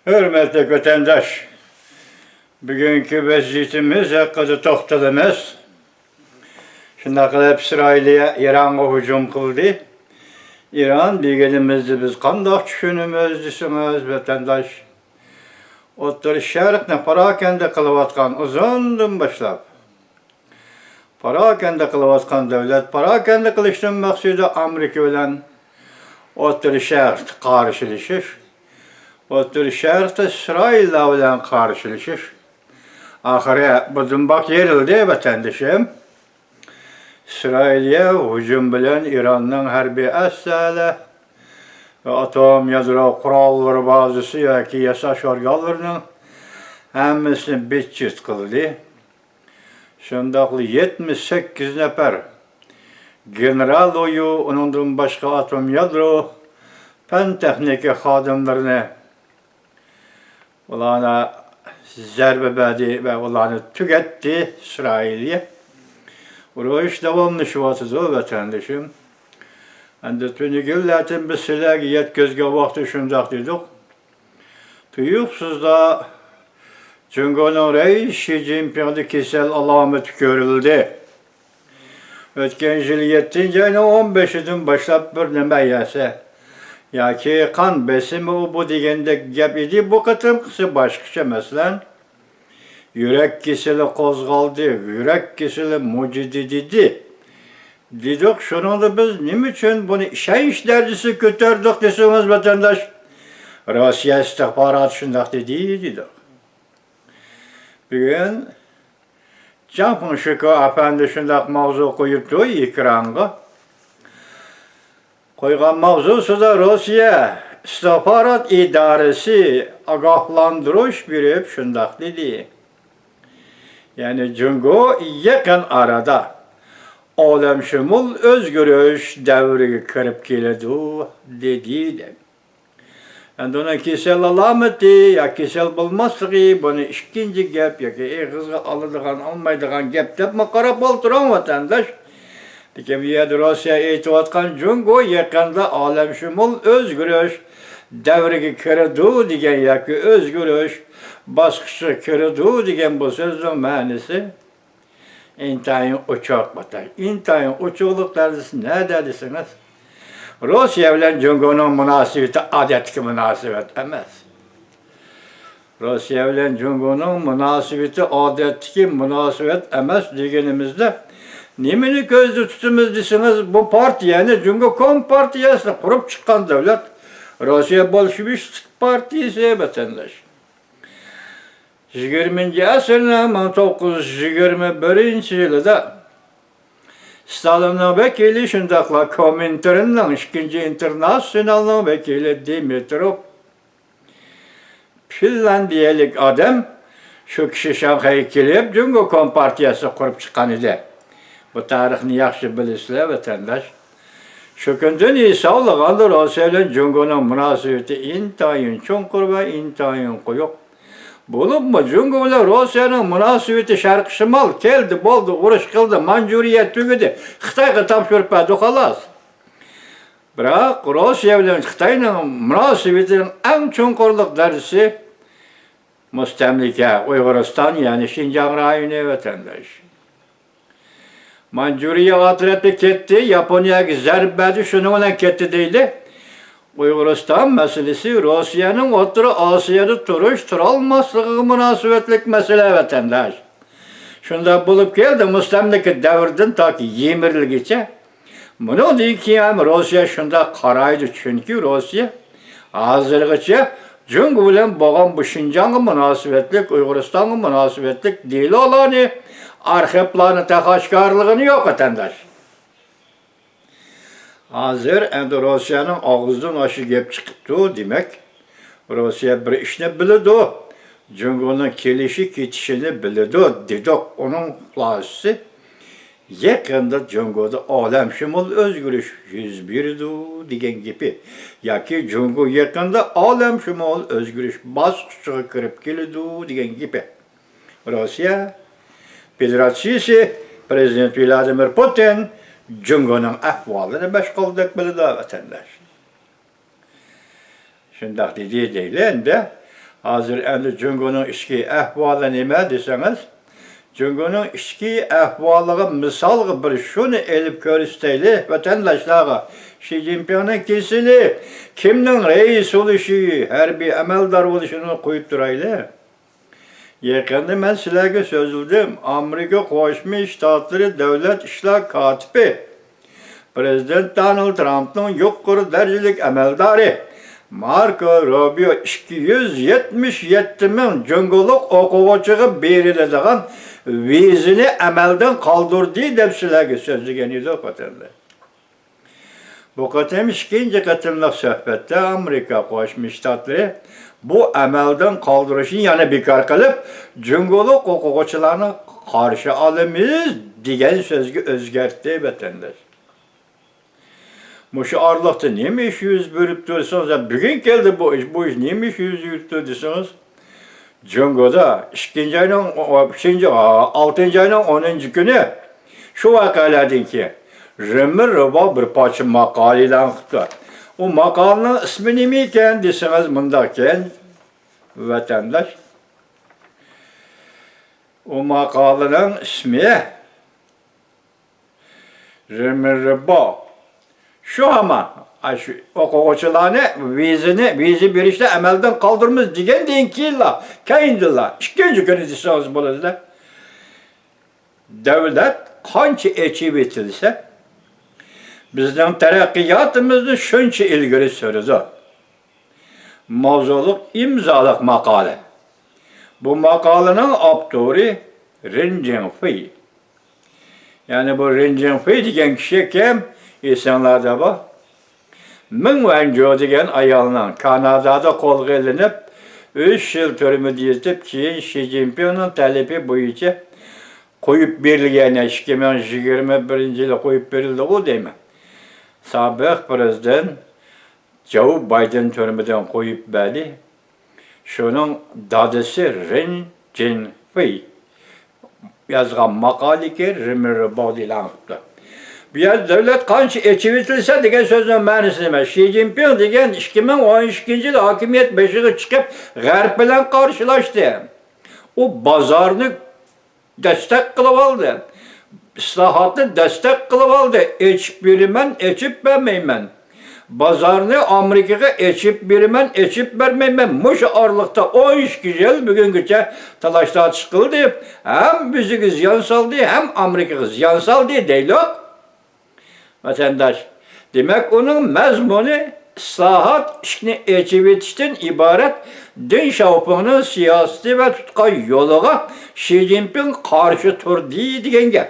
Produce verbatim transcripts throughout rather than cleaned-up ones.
ھۆرمەتلىك ۋەتەنداش، بۈگۈنكى ۋەزىيىتىمىز ھەققىدە توختىلىمىز. شۇنداق قىلىپ ئىسرائىلىيە ئىرانغا ھۇجۇم قىلدى. ئىران دېگىنىمىزنى بىز قانداق چۈشىنىمىز دېسىڭىز، ۋەتەنداش، ئوتتۇرا شەرقنى پاراكەندە قىلىۋاتقان، ئۇزۇندىن باشلاپ پاراكەندە قىلىۋاتقان دۆلەت، پاراكەندە قىلىشتىن مەقسىتى ئامېرىكا بىلەن ئوتتۇرا شەرقتە قارشىلىشىش، ئوتتۇرا شەرقتە ئىسرائىللار بىلەن قارشىلىشىش. ئاخىرى بۇ دۇمباق يېرىلدى، ۋەتەندىشىم. ئىسرائىلىيە ھۇجۇم بىلەن ئىراننىڭ ھەربىي ئەسلىھەلەر ۋە ئاتوم يادرو قوراللىرى بازىسى ياكى ياساش ئورگانلىرىنىڭ ھەممىسىنى بىت-چىت قىلدى. شۇنداقلا يەتمىش سەككىز نەپەر گېنېرال ئويۇ، ئۇنىڭدىن باشقا ئاتوم يادرو پەن تېخنىكا خادىملىرىنى، ئۇلارنى زەربە بەردى ۋە ئۇلارنى تۈگەتتى ئىسرائىلىيە. ئۇرۇش داۋاملىشىۋاتىدۇ، ۋەتەندىشىم. ئەمدى تۈنۈگۈنلەردىن بىز سىلەرگە يەتكۈزگەن ۋاقىتتا شۇنداق دېدۇق. تۇيۇقسىزلا جۇڭگونىڭ رەئىسى شى جىنپىڭدا كېسەل ئالامىتى كۆرۈلدى. ئۆتكەن يىل يەتتىنچى ئاينىڭ ئون بەشىدىن باشلاپ بىر نېمە يەسە ياكى قان بېسىمى ئۇ بۇ دېگەندەك گەپ ئىدى. بۇ قېتىمقىسى باشقىچە، مەسىلەن، يۈرەك كېسىلى قوزغالدى، يۈرەك كېسىلى مۇجۇدى دېدى. دېدۇق، شۇنىڭدا بىز نېمە ئۈچۈن بۇنى ئىشەنچ دەرىجىسىگە كۆتەردۇق دېسىڭىز، ۋەتەنداش، روسىيە ئىستىخباراتى شۇنداق دېدى، دېدۇق. بۈگۈن جاڭ فېڭشىكو ئەپەندى شۇنداق ماۋزۇ قويۇپتۇ ئېكرانغا. قويغان ماۋزۇسىدا روسىيە ئىستىخبارات ئىدارىسى ئاگاھلاندۇرۇش بېرىپ شۇنداق دېدى. يەنى جۇڭگو يېقىن ئارىدا ئالەمشۇمۇل ئۆزگىرىش دەۋرىگە كىرىپ كېلىدۇ، دېدى. ئەمدى ئۇنىڭ كېسەل ئالامىتى يا كېسەل بولماسلىقى، بۇنى ئىككىنچى گەپ ياكى ئېغىزغا ئالىدىغان، ئالمايدىغان گەپ دەپمۇ قاراپ ئولتۇرۇڭ، ۋەتەنداش. لېكىن بۇ يەردە روسىيە ئېيتىۋاتقان، جۇڭگو يېقىندا ئالەمشۇمۇل ئۆزگىرىش دەۋرىگە كىرىدۇ دېگەن ياكى ئۆزگىرىش باسقۇچىغا كىرىدۇ دېگەن بۇ سۆزنىڭ مەنىسى ئىنتايىن ئوچۇق، ئىنتايىن ئوچۇقلۇق دەرىجىسى نەدە دېسىڭىز، روسىيە بىلەن جۇڭگونىڭ مۇناسىۋىتى ئادەتتىكى مۇناسىۋەت ئەمەس. روسىيە بىلەن جۇڭگونىڭ مۇناسىۋىتى ئادەتتىكى مۇناسىۋەت ئەمەس دېگىنىمىزدە نېمىنى كۆزدە تۇتىمىز دېسىڭىز، بۇ پارتىيەنى، جۇڭگو كومپارتىيەسىنى قۇرۇپ چىققان دۆلەت روسىيە بولشېۋىستىك پارتىيىسى، ۋەتەنداش. يىگىرمىنچى ئەسىرنىڭ مىڭ توققۇز يۈز يىگىرمە بىرىنچى يىلىدا ستالىننىڭ ۋەكىلى، شۇنداقلا كومىنتېرننىڭ، ئىككىنچى ئىنتېرناتسىيونالنىڭ ۋەكىلى دىمىتروف، فىنلاندىيەلىك ئادەم، شۇ كىشى شاڭخەيگە كېلىپ، جۇڭگو كومپارتىيەسى قۇرۇپ چىققان ئىدى. بۇ تارىخنى ياخشى بىلىسىلەر، ۋەتەنداش. شۇ كۈندىن ھېسابلىغاندا، روسىيە بىلەن جۇڭگونىڭ مۇناسىۋىتى ئىنتايىن چوڭقۇر ۋە ئىنتايىن قويۇق. بولۇپمۇ جۇڭگو بىلەن روسىيەنىڭ مۇناسىۋىتى شەرقىي شىمال كەلدى، بولدى، ئۇرۇش قىلدى، مانجۇرىيە تۈگىدى، خىتايغا تاپشۇرۇپ بەردى، خالاس. بىراق روسىيە بىلەن خىتاينىڭ مۇناسىۋىتىنىڭ ئەڭ چوڭقۇرلۇق دەرىجىسى مۇستەملىكە، ئۇيغۇرىستان، يەنى شىنجاڭ رايونى، ۋەتەنداش. مانجۇرىيە ئا تەرەپكە كەتتى، ياپونىيەگە زەربە بەردى، شۇنىڭ بىلەن كەتتى دەيلى. ئۇيغۇرىستان مەسىلىسى روسىيەنىڭ ئوتتۇرا ئاسىيادا تۇرۇش، تۇرالماسلىقىغا مۇناسىۋەتلىك مەسىلە، ۋەتەنداش. شۇنداق بولۇپ كەلدى، مۇستەملىكە دەۋرىدىن تاكى يىمىرىلگىچە. بۇنىڭدىن كېيىن ھەم روسىيە شۇنداق قارايدۇ، چۈنكى روسىيە ھازىرغىچە جۇڭگو بىلەن بولغان بۇ شىنجاڭغا مۇناسىۋەتلىك، ئۇيغۇرىستانغا مۇناسىۋەتلىك دېلولارنى، ئارخىپلارنى تېخى ئاشكارىلىغىنى يوق، ۋەتەنداش. ھازىر ئەمدى روسىيەنىڭ ئاغزىدىن ئاشۇ گەپ چىقىپتۇ، دېمەك، روسىيە بىر ئىشنى بىلىدۇ، جۇڭگونىڭ كېلىشى كېتىشىنى بىلىدۇ، دېدۇق. ئۇنىڭ خۇلاسىسى، يېقىندا جۇڭگودا ئالەمشۇمۇل ئۆزگىرىش يۈز بېرىدۇ دېگەن گېپى ياكى جۇڭگو يېقىندا ئالەمشۇمۇل ئۆزگىرىش باسقۇچىغا كىرىپ كېلىدۇ دېگەن گېپى. روسىيە فېدېراتسىيىسى پىرېزىدېنت ۋلادىمىر پۇتىن جۇڭگونىڭ ئەھۋالىنى بەش قولدەك بىلىدۇ، ۋەتەنداش. شۇنداق دېدى دەيلى ئەمدى. ھازىر ئەمدى جۇڭگونىڭ ئىچكى ئەھۋالى نېمە دېسىڭىز، جۇڭگونىڭ ئىچكى ئەھۋالىغا مىسالغا بىر شۇنى ئېلىپ كۆرسىتەيلى ۋەتەنداشلارغا. شى جىنپىڭنىڭ كېسىلى، كىمنىڭ رەئىس بولۇشى، ھەربىي ئەمەلدار بولۇشىنى قويۇپ تۇرايلى. يېقىندا مەن سىلەرگە سۆزلىدىم. ئامېرىكا قوشما شتاتلىرى دۆلەت ئىشلار كاتىپى، پىرېزىدېنت دونالد ترامپنىڭ يۇقىرى دەرىجىلىك ئەمەلدارى ماركو روبىيو ئىككى يۈز يەتمىش يەتتە مىڭ جۇڭگولۇق ئوقۇغۇچىغا بېرىلىدىغان ۋىزىنى ئەمەلدىن قالدۇردى دەپ سىلەرگە سۆزلىگەن ئىدۇق، ۋەتەندە. بۇ قېتىم ئىككىنچى قېتىملىق سۆھبەتتە ئامېرىكا قوشما شتاتلىرى بۇ ئەمەلدىن قالدۇرۇشنى يەنە بىكار قىلىپ، جۇڭگولۇق ئوقۇغۇچىلارنى قارشى ئالىمىز دېگەن سۆزگە ئۆزگەرتتى، ۋەتەنداش. مۇشۇ ئارىلىقتا نېمە ئىش يۈز بېرىپتۇ دېسىڭىز، بۈگۈن كەلدى بۇ ئىش، بۇ ئىش نېمە ئىش يۈز بېرىپتۇ دېسىڭىز، جۇڭگودا ئىككىنچى ئاينىڭ، ئۈچىنچى، ئالتىنچى ئاينىڭ ئونىنچى كۈنى شۇ ۋەقەلەردىن كېيىن رېمېر رىباۋ بىر پارچە ماقالە ئېلان قىپتۇ. ئۇ ماقالىنىڭ ئىسمى نېمە ئىكەن دېسىڭىز، مۇنداق ئىكەن، ۋەتەنداش. ئۇ ماقالىنىڭ ئىسمى رېمېر رىباۋ. شۇ ھامان، ئاشۇ ئوقۇغۇچىلارنى ۋىزىنى، ۋىزا بېرىشنى ئەمەلدىن قالدۇرىمىز دېگەندىن كېيىنلا، كەينىدىنلا، ئىككىنچى كۈنى دېسىڭىز بولىدۇ. دۆلەت قانچە ئېچىۋېتىلسە، بىزنىڭ تەرەققىياتىمىزنى شۇنچە ئىلگىرى سۈرىدۇ. ماۋزۇلۇق ئىمزالىق ماقالە. بۇ ماقالىنىڭ ئاپتورى رېن جىڭفېي. يەنى بۇ رېن جىڭفېي دېگەن كىشى كىم؟ ئېسىڭلاردا بار. مېڭ ۋەنجۇ دېگەن ئايالنىڭ كانادادا قولغا ئېلىنىپ، ئۈچ يىل تۈرمىدە يېتىپ، كېيىن شى جىنپىڭنىڭ تەلىپى بويىچە قويۇپ بېرىلگەن، ئىككى مىڭ يىگىرمە بىرىنچى يىلى قويۇپ بېرىلدىغۇ دەيمەن. سابىق پىرېزىدېنت جو بايدېن تۈرمىدىن قويۇپ بەردى. شۇنىڭ دادىسى رېن جىنفېي يازغان ماقالىكى رېمېر رىباۋدا ئېلان قىپتۇ. بۇ يەردە دۆلەت قانچە ئېچىۋېتىلسە دېگەن سۆزنىڭ مەنىسى نېمە؟ شى جىنپىڭ دېگەن ئىككى مىڭ ئون ئىككىنچى يىل ھاكىمىيەت بېشىغا چىقىپ، غەرب بىلەن قارشىلاشتى. ئۇ بازارنى دەستەك قىلىۋالدى. ئىسلاھاتنى دەستەك قىلىۋالدى. ئېچىپ بېرىمەن، ئېچىپ بەرمەيمەن. بازارنى ئامېرىكىغا ئېچىپ بېرىمەن، ئېچىپ بەرمەيمەن. مۇشۇ ئارىلىقتا ئون ئىككى يىل بۈگۈنگىچە تالاش-تارتىش قىلدى. ھەم ئۆزىگە زىيان سالدى، ھەم ئامېرىكىغا زىيان سالدى دەيلۇق. ۋەتەنداش، دېمەك، ئۇنىڭ مەزمۇنى ئىسلاھات، ئىشىكنى ئېچىۋېتىشتىن ئىبارەت دېڭ شياۋپىڭنىڭ سىياسىتى ۋە تۇتقان يولىغا شى جىنپىڭ قارشى تۇردى دېگەن گەپ.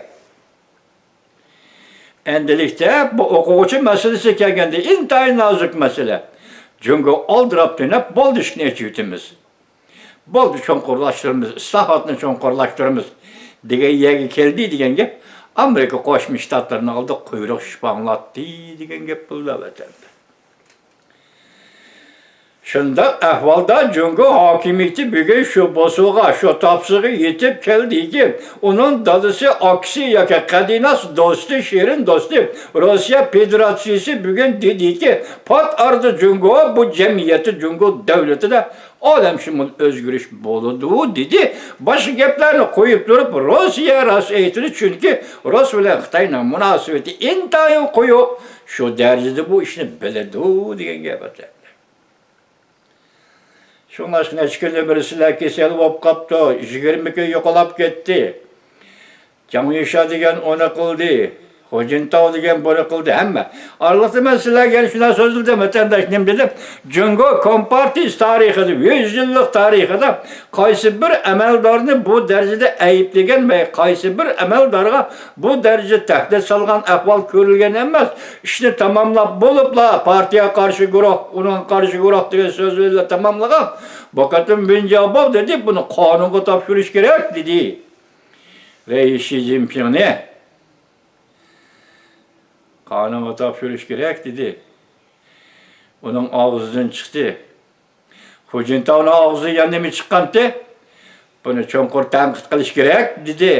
ئەمدىلىكتە بۇ ئوقۇغۇچى مەسىلىسىگە كەلگەندە، ئىنتايىن نازۇك مەسىلە. جۇڭگو ئالدىراپ تۈنەپ، بولدى، ئىشىكنى ئېچىۋېتىمىز. بولدى، چوڭقۇرلاشتۇرىمىز، ئىسلاھاتنى چوڭقۇرلاشتۇرىمىز دېگەن يەرگە كەلدى دېگەن گەپ ئامېرىكا قوشما شتاتلىرىنىڭ ئالدىدا قۇيرۇق شىپاڭلاتتى دېگەن گەپ بولدى، ۋەتەندە. شۇنداق ئەھۋالدا جۇڭگو ھاكىمىيىتى بۈگۈن شۇ بوسۇغا، شۇ تاپسىغا يېتىپ كەلدىكى، ئۇنىڭ دادىسى، ئاكىسى ياكى قەدىناس دوستى، شېرىن دوستى روسىيە فېدېراتسىيىسى بۈگۈن دېدىكى، پات ئارىدا جۇڭگو بۇ جەمئىيەتتە، جۇڭگو دۆلىتىدە ئالەمشۇمۇل ئۆزگىرىش بولىدۇ دېدى. باشقا گەپلەرنى قويۇپ تۇرۇپ، روسىيە راست ئېيتىدۇ، چۈنكى رۇس بىلەن خىتاينىڭ مۇناسىۋىتى ئىنتايىن قويۇق. شۇ دەرىجىدە بۇ ئىشنى بىلىدۇ دېگەن گەپ ئەمەس. شۇڭلاشقا نەچچە كۈندىن بېرى سىلەر كېسەل بولۇپ قاپتۇ، يىگىرمە كۈن يوقىلاپ كەتتى. جاڭ يۈشيا دېگەن ئۇنى قىلدى، خۇ جىنتاۋ دېگەن بۇنى قىلدى، ھەممە. ئارىلىقتا مەن سىلەرگە يەنە شۇنداق سۆزلىدىم، ۋەتەنداش، نېمە دېدىم؟ جۇڭگو كومپارتىيىسى تارىخىدا، يۈز يىللىق تارىخىدا قايسى بىر ئەمەلدارنى بۇ دەرىجىدە ئەيىبلىگەن ۋە قايسى بىر ئەمەلدارغا بۇ دەرىجىدە تەھدىت سالغان ئەھۋال كۆرۈلگەن ئەمەس. ئىشنى تاماملاپ بولۇپلا، پارتىيە قارشى گۇرۇھ، ئۇنىڭغا قارشى گۇرۇھ دېگەن سۆز بىلەن تاماملىغان. بۇ قېتىم ۋېن جياۋباۋ دېدى، بۇنى قانۇنغا تاپشۇرۇش كېرەك، دېدى. رەئىس شى جىنپىڭنى قانۇنغا تاپشۇرۇش كېرەك، دېدى. ئۇنىڭ ئاغزىدىن چىقتى. خۇ جىنتاۋنىڭ ئاغزىدىن يەنە نېمە چىققانتى؟ بۇنى چوڭقۇر تەنقىد قىلىش كېرەك، دېدى.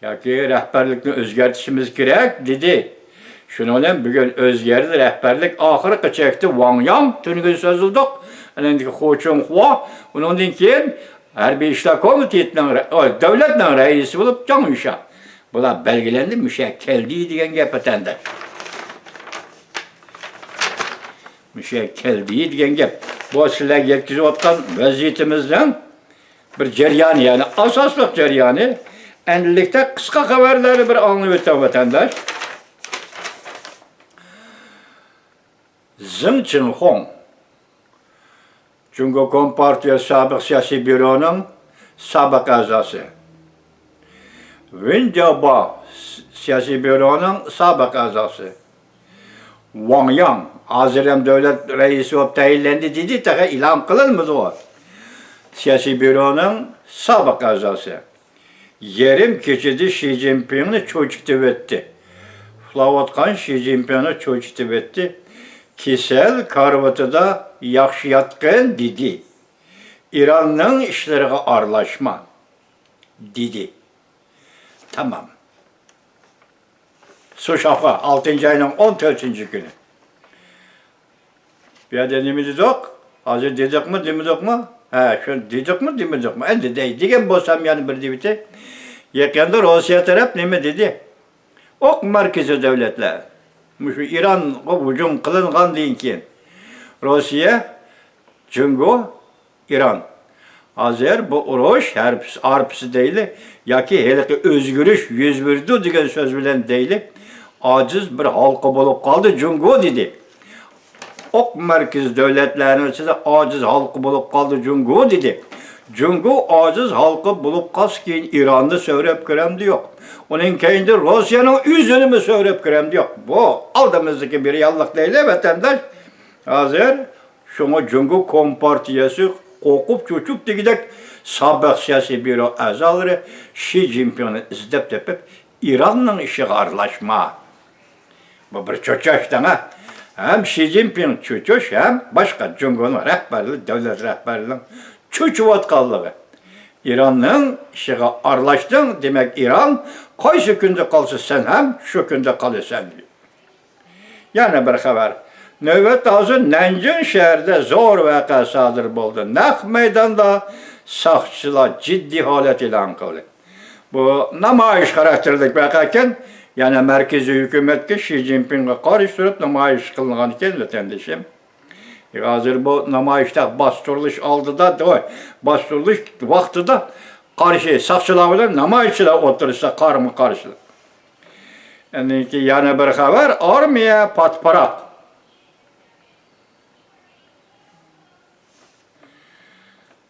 ياكى رەھبەرلىكنى ئۆزگەرتىشىمىز كېرەك، دېدى. شۇنىڭ بىلەن بۈگۈن ئۆزگەردى رەھبەرلىك، ئاخىرقى چەكتە ۋاڭ ياڭ، تۈنۈگۈن سۆزلىدۇق، ئاندىن كېيىن خۇ چۇڭخۇا، ئۇنىڭدىن كېيىن ھەربىي ئىشلار كومىتېتىنىڭ رە-، ئو، دۆلەتنىڭ رەئىسى بولۇپ جاڭ يۈشياڭ. بۇلار بەلگىلەندى، مۇشۇ يەرگە كەلدى دېگەن گەپ ۋەتەنداش. مۇشۇ يەرگە كەلدى دېگەن گەپ. بۇ سىلەرگە يەتكۈزۈۋاتقان ۋەزىيىتىمىزنىڭ بىر جەريانى، يەنى ئاساسلىق جەريانى. ئەمدىلىكتە قىسقا خەۋەرلەرنى بىر ئاڭلىۋېتىڭ، ۋەتەنداش. زېڭ چىڭخۇڭ، جۇڭگو كومپارتىيە سابىق سىياسىي بيۇرونىڭ سابىق ئەزاسى. ۋېن جياۋبا، سىياسىي بيۇرونىڭ سابىق ئەزاسى. ۋاڭ ياڭ، ھازىر ھەم دۆلەت رەئىسى بولۇپ تەيىنلەندى دېدى، تېخى ئېلان قىلىنمىدى ئۇ. سىياسىي بيۇرونىڭ سابىق ئەزاسى. يېرىم كېچىدە شى جىنپىڭنى چۆچۈتۈۋەتتى. ئۇخلاۋاتقان شى جىنپىڭنى چۆچۈتۈۋەتتى. كېسەل كارىۋىتىدا ياخشى ياتقىن دېدى. ئىراننىڭ ئىشلىرىغا ئارىلاشما دېدى. تامام. سۇشافا، ئالتىنچى ئاينىڭ ئون تۆتىنچى كۈنى. بۇ يەردە نېمە دېدۇق؟ ھازىر دېدۇقمۇ، دېمىدۇقمۇ؟ ھە، شۇ دېدۇقمۇ، دېمىدۇقمۇ؟ ئەمدى دەي دېگەن بولسام يەنە بىر دېۋىتى. يېقىندا روسىيە تەرەپ نېمە دېدى؟ ئوق مەركىزى دۆلەتلەر، مۇشۇ ئىرانغا ھۇجۇم قىلىنغاندىن كېيىن، روسىيە، جۇڭگو، ئىران. ھازىر بۇ ئۇرۇش ھارپىسى، ھارپىسى دەيلى ياكى ھېلىقى ئۆزگىرىش يۈز بېرىدۇ دېگەن سۆز بىلەن دەيلى، ئاجىز بىر ھالقا بولۇپ قالدى جۇڭگو دېدى. ئوق مەركىزى دۆلەتلەرنىڭ ئىچىدە ئاجىز ھالقا بولۇپ قالدى جۇڭگو دېدى. جۇڭگو ئاجىز ھالقا بولۇپ قالسا كېيىن ئىراننى سۆرەپ كۆرەمدى يوق. ئۇنىڭ كەينىدە روسىيەنىڭ ئۆزىنىمۇ سۆرەپ كۆرەمدى يوق. بۇ ئالدىمىزدىكى بىر رېئاللىق دەيلى ۋەتەنداش. ھازىر شۇڭا جۇڭگو كومپارتىيەسى قورقۇپ چۆچۈپ دېگۈدەك سابىق سىياسىي بيۇرو ئەزالىرى شى جىنپىڭنى ئىزدەپ تېپىپ، ئىراننىڭ ئىشىغا ئارىلاشما. بۇ بىر چۆچۈش دەڭە. ھەم شى جىنپىڭ چۆچۈش، ھەم باشقا جۇڭگونىڭ رەھبەرلىرى، دۆلەت رەھبەرلىرىنىڭ چۆچۈۋاتقانلىقى. ئىراننىڭ ئىشىغا ئارىلاشتىڭ، دېمەك، ئىران قايسى كۈندە قالسا، سەن ھەم شۇ كۈندە قالىسەن. يەنە بىر خەۋەر. نۆۋەتتە ھازىر نەنجىڭ شەھىرىدە زور ۋەقە سادىر بولدى. نەق مەيداندا ساقچىلار جىددىي ھالەت ئېلان قىلدى. بۇ نامايىش خاراكتېرلىك ۋەقە ئىكەن. يەنە مەركىزىي ھۆكۈمەتكە، شى جىنپىڭغا قارشى تۇرۇپ نامايىش قىلىنغان ئىكەن، ۋەتەندىشىم. ھازىر بۇ نامايىشتا باستۇرۇلۇش ئالدىدا، باستۇرۇلۇش ۋاقتىدا قارشى ساقچىلار بىلەن نامايىشچىلار ئوتتۇرىسىدا قارمۇ قارشىلىق. ئەندىن كېيىن يەنە بىر خەۋەر، ئارمىيە پات-پاراق.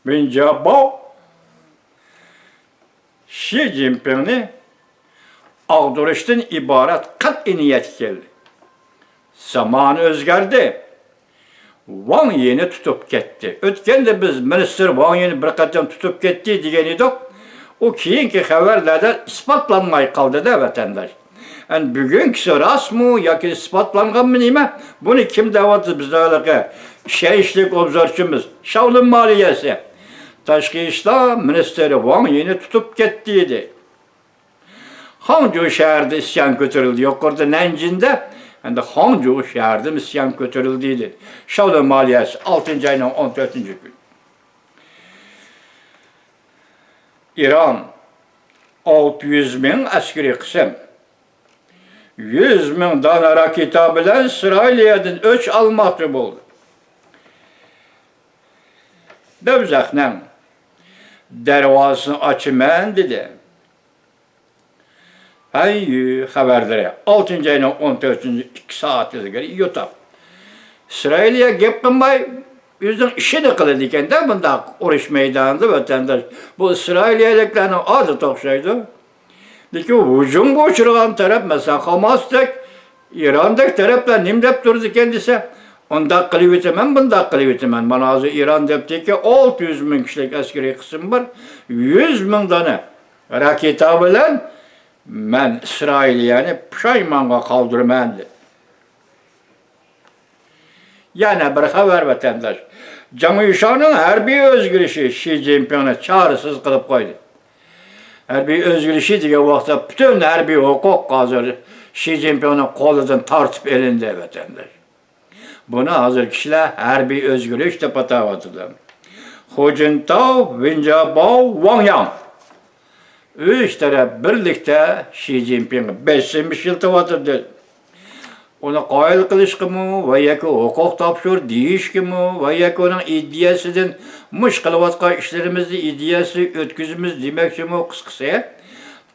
بىن جاباۋ شى جىنپىڭنى ئاغدۇرۇشتىن ئىبارەت قەتئىي نىيەتكە كەلدى. زامان ئۆزگەردى. ۋاڭ يىنى تۇتۇپ كەتتى. ئۆتكەندە بىز مىنىستىر ۋاڭ يىنى بىر قېتىم تۇتۇپ كەتتى دېگەن ئىدۇق. ئۇ كېيىنكى خەۋەرلەردە ئىسپاتلانماي قالدى-دە، ۋەتەنداش. ئەمدى بۈگۈنكىسى راستمۇ ياكى ئىسپاتلانغانمۇ نېمە؟ بۇنى كىم دەۋاتىدۇ؟ بىزنىڭ ھېلىقى ئىشەنچلىك ئوبزورچىمىز، شاۋلىن مالىيەسى. تاشقى ئىشلار مىنىستىرى ۋاڭ يىنى تۇتۇپ كەتتى دېدى. خاڭجۇ شەھىرىدە ئىسيان كۆتۈرۈلدى. يۇقىرىدا نەنجىندە، ئەمدى خاڭجۇ شەھىرىدىمۇ ئىسيان كۆتۈرۈلدى دېدى. شاۋلىن مالىيەسى، ئالتىنچى ئاينىڭ ئون تۆتىنچى كۈنى. ئىران ئالتە يۈز مىڭ ئەسكىرىي قىسىم، يۈز مىڭ دانە راكېتا بىلەن ئىسرائىلىيەدىن ئۆچ ئالماقچى بولدى. دوزاخنىڭ دەرۋازىسىنى ئاچىمەن دېدى. پەنيۈ خەۋەرلىرى، ئالتىنچى ئاينىڭ ئون تۆتىنچى، ئىككى سائەت ئىلگىرى يوتاپ. ئىسرائىلىيە گەپ قىلماي، ئۆزىنىڭ ئىشىنى قىلىدىكەن-دە، بۇنداق ئۇرۇش مەيدانىدا ۋەتەنداش. بۇ ئىسرائىلىيەلىكلەرنىڭ ئادىتى ئوخشايدۇ. لېكىن ھۇجۇمغا ئۇچرىغان تەرەپ، مەسىلەن، خاماستەك، ئىراندەك تەرەپلەر نېمە دەپ تۇرىدىكەن دېسە، ئۇنداق قىلىۋېتىمەن، بۇنداق قىلىۋېتىمەن. مانا ھازىر ئىران دەپتىكى، ئالتە يۈز مىڭ كىشىلىك ئەسكىرىي قىسىم بار، يۈز مىڭ دانە راكېتا بىلەن مەن ئىسرائىلىيەنى پۇشايمانغا قالدۇرىمەن دېدى. يەنە بىر خەۋەر، ۋەتەنداش. جاڭ يۈشياڭنىڭ ھەربىي ئۆزگىرىشى شى جىنپىڭنى چارىسىز قىلىپ قويدى. ھەربىي ئۆزگىرىشى دېگەن ۋاقىتتا پۈتۈن ھەربىي ھوقۇق ھازىر شى جىنپىڭنىڭ قولىدىن تارتىپ ئېلىندى، ۋەتەنداش. بۇنى ھازىر كىشىلەر ھەربىي ئۆزگىرىش دەپ ئاتاۋاتىدۇ. خۇ جىنتاۋ، ۋېن جياباۋ، ۋاڭ ياڭ ئۈچ تەرەپ بىرلىكتە شى جىنپىڭغا بېسىم ئىشلىتىۋاتىدۇ. ئۇنى قايىل قىلىشقىمۇ ۋە ياكى ھوقۇق تاپشۇر دېيىشكىمۇ ۋە ياكى ئۇنىڭ ئىدىيەسىدىن مۇش قىلىۋاتقان ئىشلىرىمىزنى ئىدىيەسى ئۆتكۈزىمىز دېمەكچىمۇ، قىسقىسى،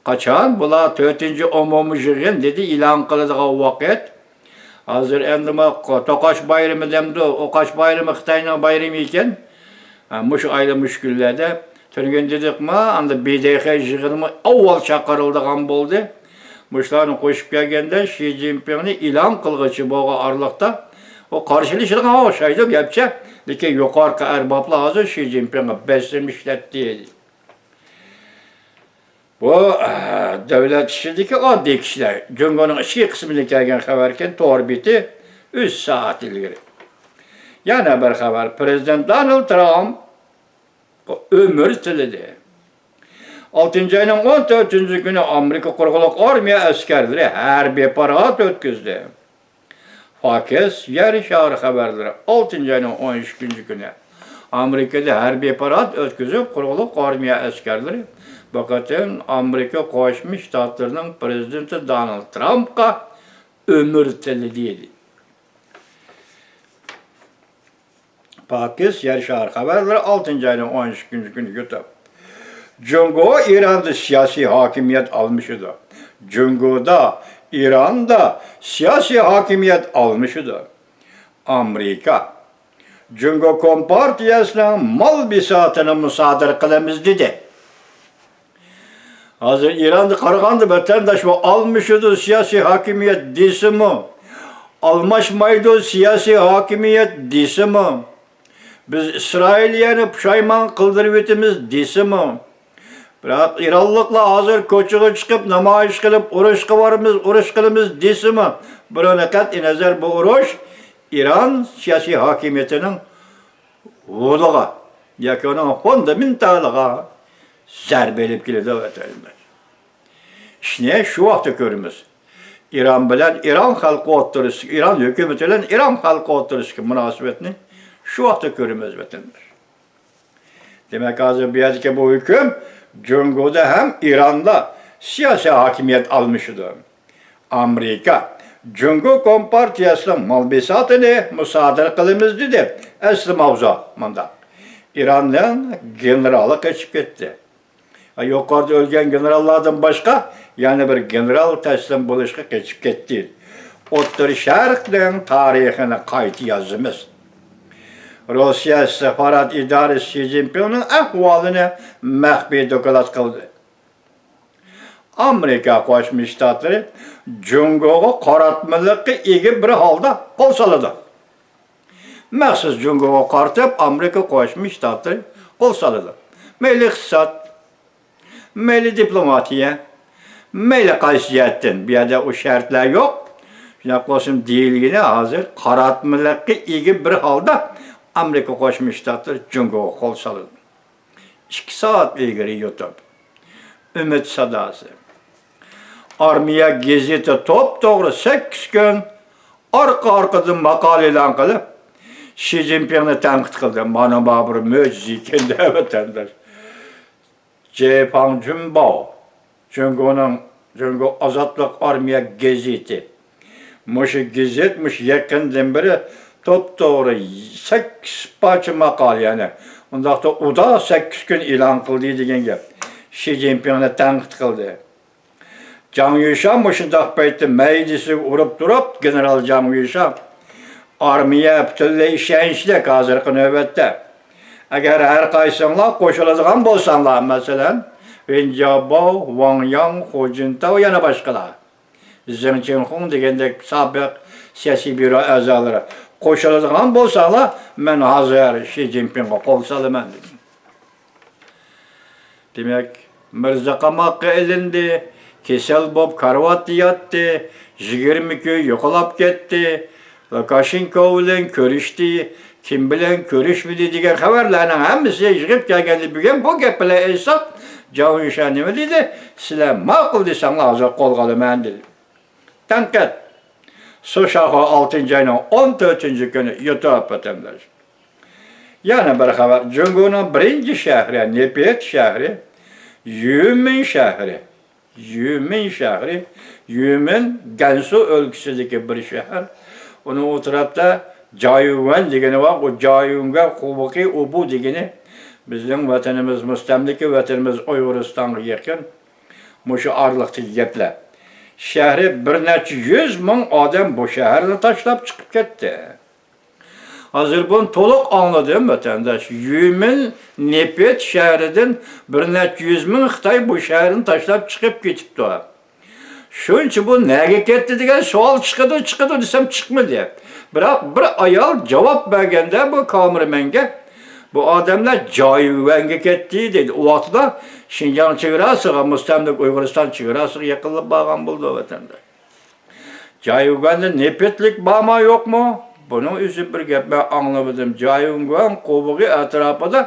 قاچان بۇلار تۆتىنچى ئومۇمىي يىغىن دېدى ئېلان قىلىدىغان ۋاقىت، ھازىر ئەمدىمۇ توقاش بايرىمى دەمدۇ، ئوقاش بايرىمى خىتاينىڭ بايرىمى ئىكەن. ھە، مۇشۇ ئايدا، مۇشۇ كۈنلەردە. تۈنۈگۈن دېدۇقما، ئاندا ب د ق يىغىنىمۇ ئاۋۋال چاقىرىلىدىغان بولدى. مۇشۇلارنى قوشۇپ كەلگەندە، شى جىنپىڭنى ئېلان قىلغۇچى بولغان ئارىلىقتا، ئۇ قارشىلىشىدىغان ئوخشايدۇ گەپچە. لېكىن يۇقىرىقى ئەربابلار ھازىر شى جىنپىڭغا بېسىم ئىشلەتتى. بۇ، ئە، دۆلەت ئىچىدىكى ئاددىي كىشىلەر، جۇڭگونىڭ ئىچكى قىسمىدىن كەلگەن خەۋەركەن، تور بېتى ئۈچ سائەت ئىلگىرى. يەنە بىر خەۋەر، پىرېزىدېنت دونالد ترامپ ئۆمۈر تىلىدى. ئالتىنچى ئاينىڭ ئون تۆتىنچى كۈنى ئامېرىكا قۇرۇقلۇق ئارمىيە ئەسكەرلىرى ھەربىي پارات ئۆتكۈزدى. فاكىس يەر شارى خەۋەرلىرى، ئالتىنچى ئاينىڭ ئون ئىككىنچى كۈنى ئامېرىكىدا ھەربىي پارات ئۆتكۈزۈپ، قۇرۇقلۇق ئارمىيە ئەسكەرلىرى بۇ قېتىم ئامېرىكا قوشما شتاتلىرىنىڭ پىرېزىدېنتى دونالد ترامپقا ئۆمۈر تىلىدى. پاكىس يەر شارى خەۋەرلىرى، ئالتىنچى ئاينىڭ ئون ئىككىنچى كۈنى يۇتۇپ. جۇڭگو ئىراندا سىياسىي ھاكىمىيەت ئالمىشىدۇ. جۇڭگودا، ئىراندا سىياسىي ھاكىمىيەت ئالمىشىدۇ. ئامېرىكا، جۇڭگو كومپارتىيەسىنىڭ مال بىساتىنى مۇسادىرە قىلىمىز دېدى. ھازىر ئىراندا قارىغاندا، ۋەتەنداش، بۇ ئالمىشىدۇ سىياسىي ھاكىمىيەت دېسىمۇ، ئالماشمايدۇ سىياسىي ھاكىمىيەت دېسىمۇ، بىز ئىسرائىلىيەنى پۇشايمان قىلدۇرۇۋېتىمىز دېسىمۇ، بىراق ئىرانلىقلار ھازىر كوچىغا چىقىپ نامايىش قىلىپ، ئۇرۇشقا بارىمىز، ئۇرۇش قىلىمىز دېسىمۇ، بۇنىڭدىن قەتئىينەزەر، بۇ ئۇرۇش ئىران سىياسىي ھاكىمىيىتىنىڭ ھودىغا ياكى ئۇنىڭ فۇندامېنتالىغا زەربە ئېلىپ كېلىدۇ، ۋەتەنداش. ئىشنى شۇ ۋاقىتتا كۆرىمىز. ئىران بىلەن ئىران خەلقى ئوتتۇرىسىدىكى، ئىران ھۆكۈمىتى بىلەن ئىران خەلقى ئوتتۇرىسىدىكى مۇناسىۋەتنى شۇ ۋاقىتتا كۆرىمىز، ۋەتەنداش. دېمەك، ھازىر بۇ يەردىكى بۇ ھۆكۈم جۇڭگودا ھەم ئىراندا سىياسىي ھاكىمىيەت ئالمىشىدۇ. ئامېرىكا جۇڭگو كومپارتىيەسىنىڭ مال بىساتىنى مۇسادىرە قىلىمىز دېدى. ئەسلى ماۋزۇ مۇنداق. ئىراننىڭ گېنېرالى قېچىپ كەتتى. يۇقىرىدا ئۆلگەن گېنېراللاردىن باشقا يەنە بىر گېنېرال تەسلىم بولۇشقا قېچىپ كەتتى. ئوتتۇرا شەرقنىڭ تارىخىنى قايتا يازىمىز. روسىيە ئىستىخبارات ئىدارىسى شى جىنپىڭنىڭ ئەھۋالىنى مەخپىي دوكلات قىلدى. ئامېرىكا قوشما شتاتلىرى جۇڭگوغا قاراتمىلىققا ئىگە بىر ھالدا قول سالىدۇ. مەخسۇس جۇڭگوغا قارىتىپ ئامېرىكا قوشما شتاتلىرى قول سالىدۇ. مەيلى ئىقتىساد، مەيلى دىپلوماتىيە، مەيلى قايسى جەھەتتىن، بۇ يەردە ئۇ شەرتلەر يوق. شۇنداق بولسىمۇ دېيىلگىنى ھازىر قاراتمىلىققا ئىگە بىر ھالدا ئامېرىكا قوشما شتاتلىرى جۇڭگوغا قول سالىدۇ. ئىككى سائەت ئىلگىرى يۇتۇپ. ئۈمىد ساداسى. ئارمىيە گېزىتى توپتوغرا سەككىز كۈن ئارقا-ئارقىدىن ماقالە ئېلان قىلىپ، شى جىنپىڭنى تەنقىد قىلدى. مانا، ما بىر مۆجىزە ئىكەن-دە، ۋەتەنداش. جېي فاڭ جۈنباۋ، جۇڭگونىڭ، جۇڭگو ئازادلىق ئارمىيە گېزىتى. مۇشۇ گېزىت مۇشۇ يېقىندىن بېرى توپتوغرا سەككىز پارچە ماقالە، يەنى ئۇنداقتا ئۇدا سەككىز كۈن ئېلان قىلدى دېگەن گەپ. شى جىنپىڭنى تەنقىد قىلدى. جاڭ يۈشا مۇشۇنداق پەيتتە مەيدىسىگە ئۇرۇپ تۇرۇپ، گېنېرال جاڭ يۈشا، ئارمىيە پۈتۈنلەي ئىشەنچلىك ھازىرقى نۆۋەتتە. ئەگەر ھەر قايسىڭلار قوشۇلىدىغان بولساڭلار، مەسىلەن، ۋېن جياباۋ، ۋاڭ ياڭ، خۇ جىنتاۋ، يەنە باشقىلار، زېڭ چىنخۇڭ دېگەندەك سابىق سىياسىي بيۇرو ئەزالىرى قوشۇلىدىغان بولساڭلار، مەن ھازىر شى جىنپىڭغا قول سالىمەن، دېدى. دېمەك، مىرزا قاماققا ئېلىندى، كېسەل بولۇپ كارىۋاتتا ياتتى، يىگىرمە كۈن يوقىلاپ كەتتى، لۇكاشېنكو بىلەن كۆرۈشتى، كىم بىلەن كۆرۈشمىدى دېگەن خەۋەرلەرنىڭ ھەممىسى يىغىپ كەلگەندە، بۈگۈن بۇ گەپ بىلەن ئېيتساق، جاۋ يۈشەن نېمە دېدى؟ سىلەر ماقۇل دېسەڭلار، ھازىر قولغا ئالىمەن، دېدى. تەنقىد. سۇشاخۇ ئالتىنچى ئاينىڭ ئون تۆتىنچى كۈنى يۇتۇپ ۋەتەنداش. يەنە بىر خەۋەر. جۇڭگونىڭ بىرىنچى شەھىرى، نېفىت شەھىرى، يۈمىن شەھىرى. يۈمىن شەھىرى، يۈمىن گەنسۇ ئۆلكىسىدىكى بىر شەھەر. ئۇنىڭ ئۇ تەرەپتە جايۋۈەن دېگىنى بار. ئۇ جايۋۈەنگە قوۋۇقى ئۇبۇ دېگىنى بىزنىڭ ۋەتىنىمىز، مۇستەملىكە ۋەتىنىمىز ئۇيغۇرىستانغا يېقىن. مۇشۇ ئارىلىقتىكى گەپلەر. شەھىرى بىر نەچچە يۈز مىڭ ئادەم بۇ شەھەرنى تاشلاپ چىقىپ كەتتى. ھازىر بۇنى تولۇق ئاڭلىدىم، ۋەتەنداش. يۈمىن نېفىت شەھىرىدىن بىر نەچچە يۈز مىڭ خىتاي بۇ شەھەرنى تاشلاپ چىقىپ كېتىپتۇ. شۇنچە بۇ نەگە كەتتى دېگەن سوئال چىقىدۇ، چىقىدۇ دېسەم چىقمىدى. بىراق بىر ئايال جاۋاب بەرگەندە بۇ كامېرمەنگە، بۇ ئادەملەر جايۋەنگە كەتتى دېدى. ئۇ ۋاقىتتا شىنجاڭ چېگراسىغا، مۇستەملىكە ئۇيغۇرىستان چېگراسىغا يېقىنلاپ بارغان بولىدۇ، ۋەتەنداش. جايۋۈەندە نېفىتلىك بارمۇ، يوقمۇ؟ بۇنىڭ ئۆزى بىر گەپ، مەن ئاڭلىمىدىم. جايۋۈەن قوۋۇقى ئەتراپىدا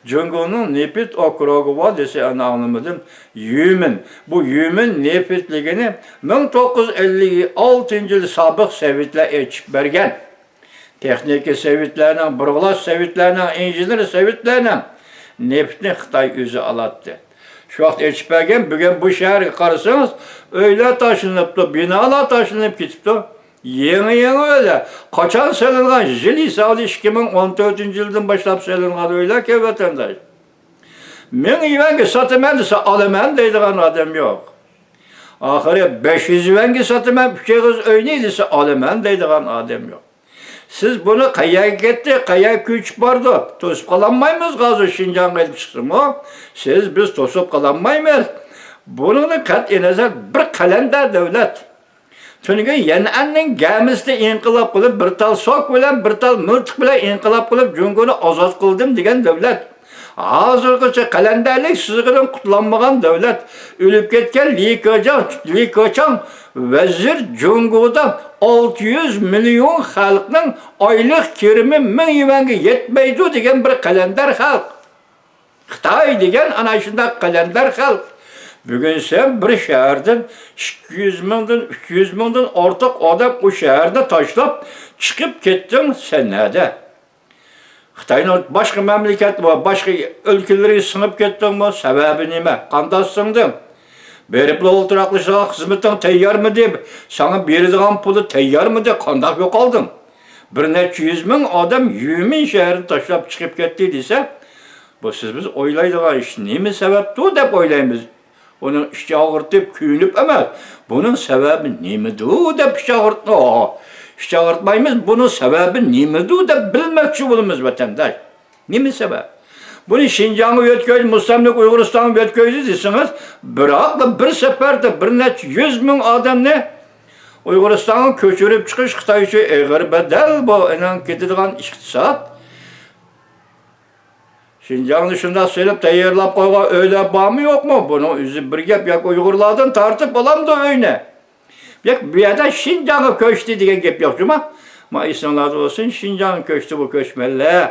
جۇڭگونىڭ نېفىت ئوكروگى بار دېسە، ئەنە ئاڭلىمىدىم. يۈمىن. بۇ يۈمىن نېفىتلىكىنى مىڭ توققۇز يۈز ئەللىك ئالتىنچى يىل سابىق سوۋېتلار ئېچىپ بەرگەن. تېخنىكا سوۋېتلارنىڭ، بۇرغىلاش سوۋېتلارنىڭ، ئىنژېنېر سوۋېتلارنىڭ نېفىتنى خىتاي ئۆزى ئالاتتى. شۇ ۋاقىت ئېچىپ بەرگەن، بۈگۈن بۇ شەھەرگە قارىسىڭىز، ئۆيلەر تاشلىنىپتۇ، بىنالار تاشلىنىپ كېتىپتۇ. يېڭى-يېڭى ئۆيلەر. قاچان سېلىنغان؟ يىل ھېسابى ئىككى مىڭ ئون تۆتىنچى يىلدىن باشلاپ سېلىنغان ئۆيلەركەن، ۋەتەنداش. مىڭ يۈەنگە ساتىمەن دېسە، ئالىمەن دەيدىغان ئادەم يوق. ئاخىرى بەش يۈز يۈەنگە ساتىمەن ئۈچ ئېغىز ئۆينى دېسە، ئالىمەن دەيدىغان ئادەم يوق. سىز بۇنى قەيەرگە كەتتى، قەيەرگە كۆچۈپ باردى؟ توسۇپ قالالمايمىز، ھازىر شىنجاڭغا ئېلىپ چىقسىمۇ، سىز، بىز توسۇپ قالالمايمىز. بۇنىڭدىن قەتئىينەزەر بىر قەلەندەر دۆلەت. تۈنۈگۈن يەنئەننىڭ گەمىسىدە ئىنقىلاب قىلىپ، بىر تال سوك بىلەن، بىر تال مىلتىق بىلەن ئىنقىلاب قىلىپ، جۇڭگونى ئازاد قىلدىم دېگەن دۆلەت. ھازىرغىچە قەلەندەرلىك سىزىقىدىن قۇتۇلالمىغان دۆلەت. ئۆلۈپ كەتكەن لى كېچاڭ، لى كېچاڭ ۋەزىر جۇڭگودا ئالتە يۈز مىليون خەلقنىڭ ئايلىق كىرىمى مىڭ يۈەنگە يەتمەيدۇ دېگەن بىر قەلەندەر خەلق. خىتاي دېگەن ئانا شۇنداق قەلەندەر خەلق. بۈگۈن سەن بىر شەھەردىن ئىككى يۈز مىڭدىن، ئۈچ يۈز مىڭدىن ئارتۇق ئادەم ئۇ شەھەرنى تاشلاپ چىقىپ كەتتىڭ، سەن نەدە؟ خىتاينىڭ باشقا مەملىكەت ۋە باشقا ئۆلكىلىرىگە سىڭىپ كەتتىڭمۇ؟ سەۋەبى نېمە؟ قانداق سىڭدىڭ؟ بېرىپلا ئولتۇراقلىشىدىغان خىزمىتىڭ تەييارمىدى؟ ساڭا بېرىدىغان پۇلى تەييارمىدى؟ قانداق يوقالدىڭ؟ بىر نەچچە يۈز مىڭ ئادەم يۈمىن شەھىرىنى تاشلاپ چىقىپ كەتتى دېسە، بۇ سىز بىز ئويلايدىغان ئىش. نېمە سەۋەبتۇ دەپ ئويلايمىز. ئۇنىڭ ئىچى ئاغرىتىپ، كۆيۈنۈپ ئەمەس. بۇنىڭ سەۋەبى نېمىدۇ دەپ ئىچ ئاغرىتما-، ئىچ ئاغرىتمايمىز. بۇنىڭ سەۋەبى نېمىدۇ دەپ بىلمەكچى بولىمىز، ۋەتەنداش. نېمە سەۋەب؟ بۇنى شىنجاڭغا يۆتكەيلى، مۇستەملىكە ئۇيغۇرىستانغا يۆتكەيلى دېسىڭىز، بىراقلا بىر سەپەردە بىر نەچچە يۈز مىڭ ئادەمنى ئۇيغۇرىستانغا كۆچۈرۈپ چىقىش خىتاي ئۈچۈن ئېغىر بەدەل، بۇ ئېنىڭ كېتىدىغان ئىقتىساد. شىنجاڭدا شۇنداق سېلىپ تەييارلاپ قويغان ئۆيلەر بارمۇ، يوقمۇ؟ بۇنىڭ ئۆزى بىر گەپ. ياكى ئۇيغۇرلاردىن تارتىپ ئالامدۇ ئۆينى؟ ياق، بۇ يەردە شىنجاڭغا كۆچتى دېگەن گەپ يوق جۇما. ما ئېسىڭلاردا بولسۇن، شىنجاڭغا كۆچتى بۇ كۆچمەنلەر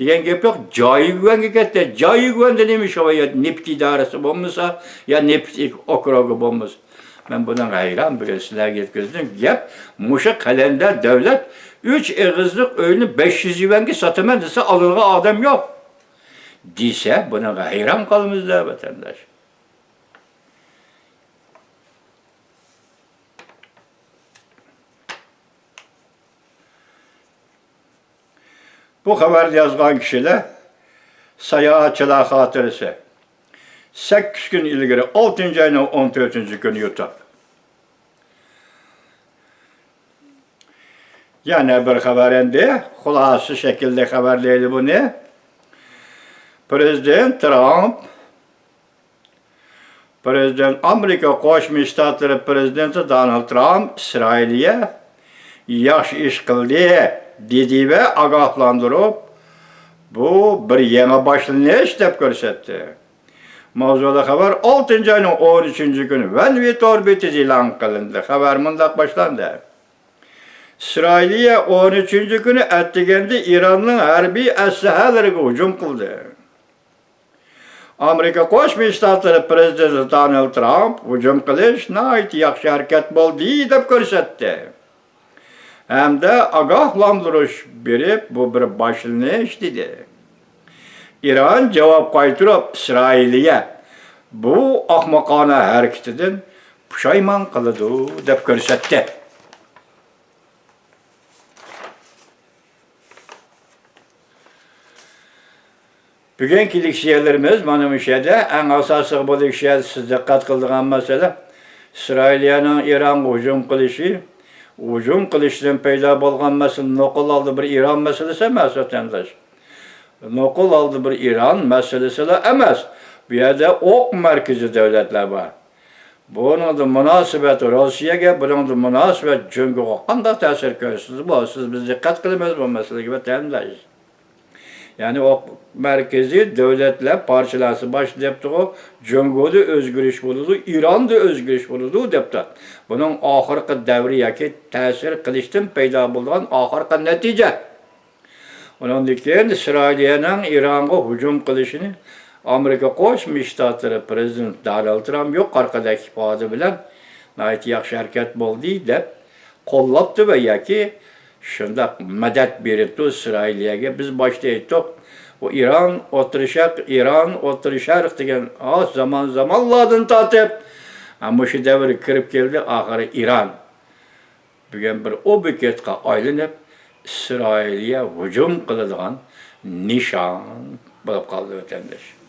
دېگەن گەپ يوق. جايگۈەنگە كەتتى. جايگۈەن دېدىمۇ شۇ يەردە نېفىت ئىدارىسى بولمىسا، يا نېفىت ئوكروگى بولمىسا. مەن بۇنىڭغا ھەيران، بۈگۈن سىلەرگە يەتكۈزدۈم. گەپ مۇشۇ قەلەندەر دۆلەت ئۈچ ئېغىزلىق ئۆينى بەش يۈز يۈەنگە ساتىمەن دېسە، ئالىدىغان ئادەم يوق دېسە، بۇنىڭغا ھەيران قالىمىز-دە، ۋەتەنداش. بۇ خەۋەرنى يازغان كىشىلەر ساياھەتچىلەر خاتىرىسى. سەككىز كۈن ئىلگىرى، ئالتىنچى ئاينىڭ ئون تۆتىنچى كۈنى يۇتۇپ. يەنە بىر خەۋەر ئەمدى. خۇلاسە شەكىلدە خەۋەرلەيلى بۇنى. پرېزىدېنت ترامپ، پرېزىدېنت، ئامېرىكا قوشما شتاتلىرى پرېزىدېنتى دونالد ترامپ ئىسرائىلىيە ياخشى ئىش قىلدى دېدى ۋە ئاگاھلاندۇرۇپ، بۇ بىر يېڭى باشلىنىش دەپ كۆرسەتتى. ماۋزۇلۇق خەۋەر ئالتىنچى ئاينىڭ ئون ئۈچىنچى كۈنى ۋەن ۋى تور بېتىدە ئېلان قىلىندى. خەۋەر مۇنداق باشلاندى. ئىسرائىلىيە ئون ئۈچىنچى كۈنى ئەتىگەندە ئىراننىڭ ھەربىي ئەسلىھەلىرىگە ھۇجۇم قىلدى. ئامېرىكا قوشما شتاتلىرى پرېزىدېنتى دونالد ترامپ ھۇجۇم قىلىش ناھايىتى ياخشى ھەرىكەت بولدى دەپ كۆرسەتتى ھەمدە ئاگاھلاندۇرۇش بېرىپ، بۇ بىر باشلىنىش دېدى. ئىران جاۋاب قايتۇرۇپ، ئىسرائىلىيە بۇ ئاخمىقانە ھەرىكىتىدىن پۇشايمان قىلىدۇ دەپ كۆرسەتتى. بۈگۈنكى لېكسىيەلىرىمىز مانا مۇشۇ يەردە. ئەڭ ئاساسىي بولۇشى، سىز دىققەت قىلىدىغان مەسىلە، ئىسرائىلىيەنىڭ ئىرانغا ھۇجۇم قىلىشى، ھۇجۇم قىلىشتىن پەيدا بولغان مەسىلە، نوقۇل ھالدا بىر ئىران مەسىلىسى ئەمەس، ۋەتەنداش. نوقۇل ھالدا بىر ئىران مەسىلىسىلا ئەمەس. بۇ يەردە ئوق مەركىزى دۆلەتلەر بار. بۇنىڭدا مۇناسىۋەت روسىيەگە، بۇنىڭدا مۇناسىۋەت جۇڭگوغا قانداق تەسىر كۆرسىتىدۇ؟ بۇ، سىز، بىز دىققەت قىلىمىز بۇ مەسىلىگە، ۋەتەنداش. يەنى ئۇ مەركىزىي دۆلەتلەر پارچىلانسا باشتا دەپتىغۇ، جۇڭگودا ئۆزگىرىش بولىدۇ، ئىراندا ئۆزگىرىش بولىدۇ دەپتۇ. بۇنىڭ ئاخىرقى دەۋرى ياكى تەسىر قىلىشتىن پەيدا بولىدىغان ئاخىرقى نەتىجە. ئۇنىڭدىن كېيىن ئىسرائىلىيەنىڭ ئىرانغا ھۇجۇم قىلىشىنى ئامېرىكا قوشما شتاتلىرى پرېزىدېنتى دونالد ترامپ يۇقىرىقىدەك ئىپادە بىلەن ناھايىتى ياخشى ھەرىكەت بولدى دەپ قوللاپتۇ ۋە ياكى شۇنداق مەدەت بېرىپتۇ ئىسرائىلىيەگە. بىز باشتا ئېيتتۇق، بۇ ئىران ئوتتۇرا شەرق، ئىران ئوتتۇرا شەرق دېگەن ئاز زامان زامانلاردىن تارتىپ، ھە، مۇشۇ دەۋرگە كىرىپ كەلدى، ئاخىرى ئىران بۈگۈن بىر ئوبيېكتقا ئايلىنىپ، ئىسرائىلىيە ھۇجۇم قىلىدىغان نىشان بولۇپ قالدى، ۋەتەنداش.